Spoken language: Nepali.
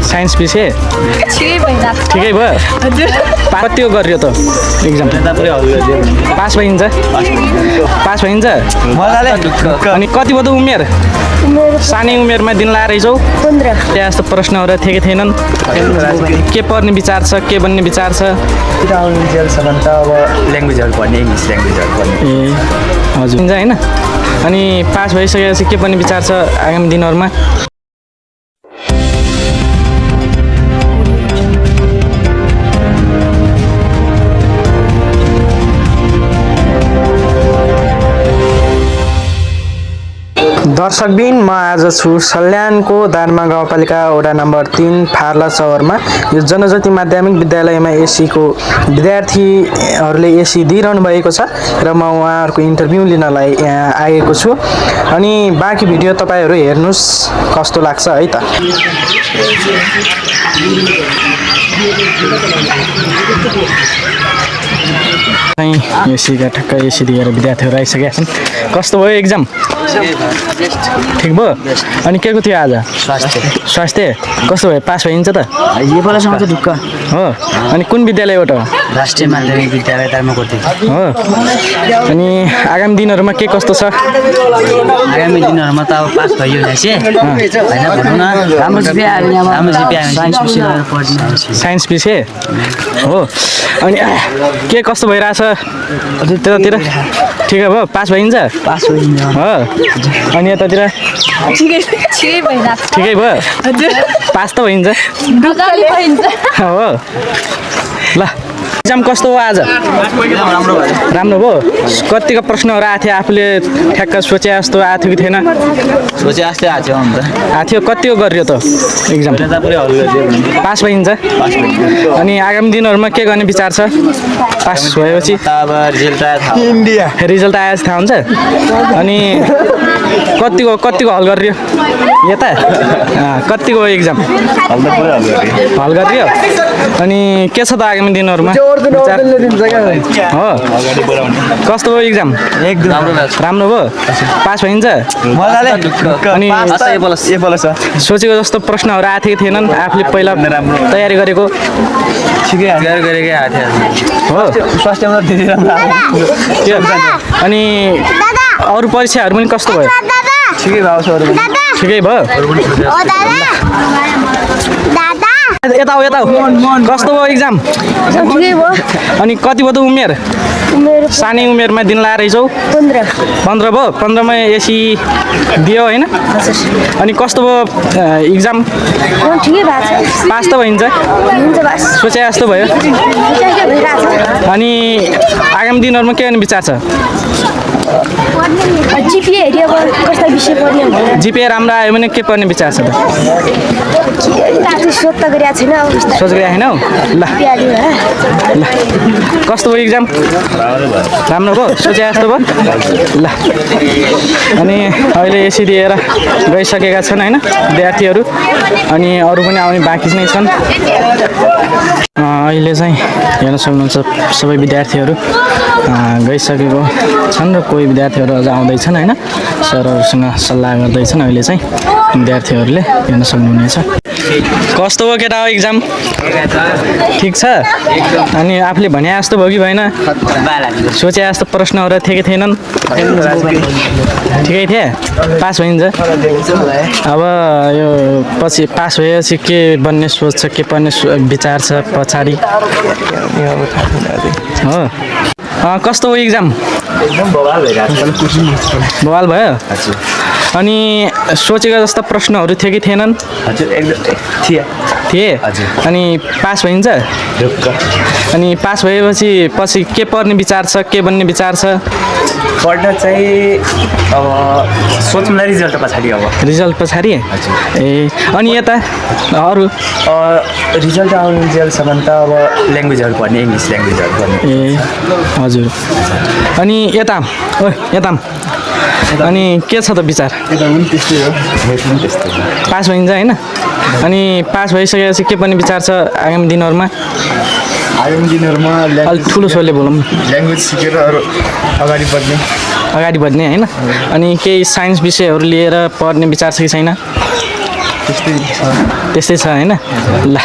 साइन्स विषय ठिकै भयो कति गरियो त एक्जाम पास भइन्छ अनि कति भयो त उमेर सानै उमेरमा दिन लाएर रहेछौ त्यहाँ यस्तो प्रश्नहरू थिए कि थिएनन् के पढ्ने विचार छ के बन्ने विचार छ ल्याङ्ग्वेजहरू पढ्ने इङ्ग्लिस ल्याङ्ग्वेजहरू पढ्ने ए हजुर हुन्छ होइन अनि पास भइसकेपछि के पनि विचार छ आगामी दिनहरूमा दर्शकबिन म आज छु सल्यानको दारमा गाउँपालिका वडा नम्बर 3 फार्ला चौरमा यो जनज्योति माध्यमिक विद्यालयमा एसीको विद्यार्थीहरूले एसी दिइरहनु भएको छ र म उहाँहरूको इन्टरभ्यू लिनलाई यहाँ आएको छु अनि बाँकी भिडियो तपाईहरु हेर्नुस् कस्तो लाग्छ है त एसीका ठक्क एसी दिएर विद्यार्थीहरू आइसकेका छन् कस्तो भयो एक्जाम ठिक भयो अनि के को थियो आज स्वास्थ्य कस्तो भयो पास भइन्छ त यो पालासम्म त ढुक्क हो अनि कुन विद्यालयबाट राष्ट्रिय माध्यमिक विद्यालय दार्माकोटी हो अनि आगामी दिनहरूमा के कस्तो छ आगामी दिनहरूमा त अब पास भयो भनेपछि हैन भनौँ न राम्रो जिपिए आयो साइन्स विषय हो अनि के कस्तो भइरहेछ त्यतातिर ठिकै भयो पास भइन्छ हो अनि यतातिर ठिकै भयो पास त भइन्छ हो ल एक्जाम कस्तो हो आज राम्रो भयो कतिको प्रश्नहरू आएको थियो आफूले ठ्याक्क सोचे जस्तो आएको थियो कि थिएन सोचे जस्तै आएको थियो आएको थियो कतिको गरियो त एक्जाम पास भइन्छ अनि आगामी दिनहरूमा के गर्ने विचार छ पास भएपछि अब रिजल्ट आएपछि थाहा हुन्छ अनि कतिको हल गरियो यता कतिको एक्जाम हल गरियो अनि के छ त आगामी दिनहरूमा हो कस्तो भयो एक्जाम एकदम राम्रो भयो पास भइन्छ अनि सोचेको जस्तो प्रश्नहरू आएको थियो कि थिएनन् आफूले पहिला तयारी गरेको हो अनि अरू परीक्षाहरू पनि कस्तो भयो ठिकै भयो यता हो कस्तो भयो एक्जाम अनि कति भयो त उमेर सानै उमेरमा दिन लाएर रहेछौ 15 भयो 15मा एसी दियो होइन अनि कस्तो भयो एक्जाम पास त भइन्छ सोचे जस्तो भयो अनि आगामी दिनहरूमा के गर्ने विचार छ जिपिए राम्रो आयो भने के पर्ने विचार छ त सोच गरेको छैन हौ ल कस्तो भयो एक्जाम राम्रो भयो सोचे जस्तो भयो ल अनि अहिले एसी दिएर गइसकेका छन् होइन विद्यार्थीहरू अनि अरू पनि आउने बाँकी नै छन् अहिले चाहिँ हेर्न सक्नुहुन्छ सबै विद्यार्थीहरू गइसकेको छन् र कोही विद्यार्थीहरू अझ आउँदैछन् होइन सरहरूसँग सल्लाह गर्दैछन् अहिले चाहिँ विद्यार्थीहरूले हेर्न सक्नुहुनेछ कस्तो हो केटा हो एक्जाम ठिक छ अनि आफूले भने जस्तो भयो कि भएन सोचे जस्तो प्रश्नहरू थिए कि थिएनन् ठिकै थिए पास भइन्छ अब यो पछि पास भएपछि के बन्ने सोच छ के पर्ने विचार छ पछाडि हो कस्तो हो एक्जाम बवाल भयो अनि सोचेको जस्तो प्रश्नहरू थिए कि थिएनन् थिए अनि पास भइन्छ अनि पास भएपछि पछि के पर्ने विचार छ के बन्ने विचार छ पढ्न चाहिँ अब सोच्नुलाई रिजल्ट पछाडि रिजल्ट पछाडि ए अनि यता अरू रिजल्ट आउनुन्जेलसम्म त अब ल्याङ्ग्वेजहरू पढ्ने इङ्ग्लिस ल्याङ्ग्वेजहरू पढ्ने ए हजुर अनि यता अनि के छ त विचार पास भइन्छ होइन अनि पास भइसकेपछि के पनि विचार छ आगामी दिनहरूमा आगामी दिनहरूमा अलिक ठुलो स्वरले बोलौँ न। ल्याङ्ग्वेज सिकेर अरू अगाडि बढ्ने अगाडि बढ्ने होइन। अनि केही साइन्स विषयहरू लिएर पढ्ने विचार छ कि छैन? त्यस्तै छ। त्यस्तै छ होइन। ल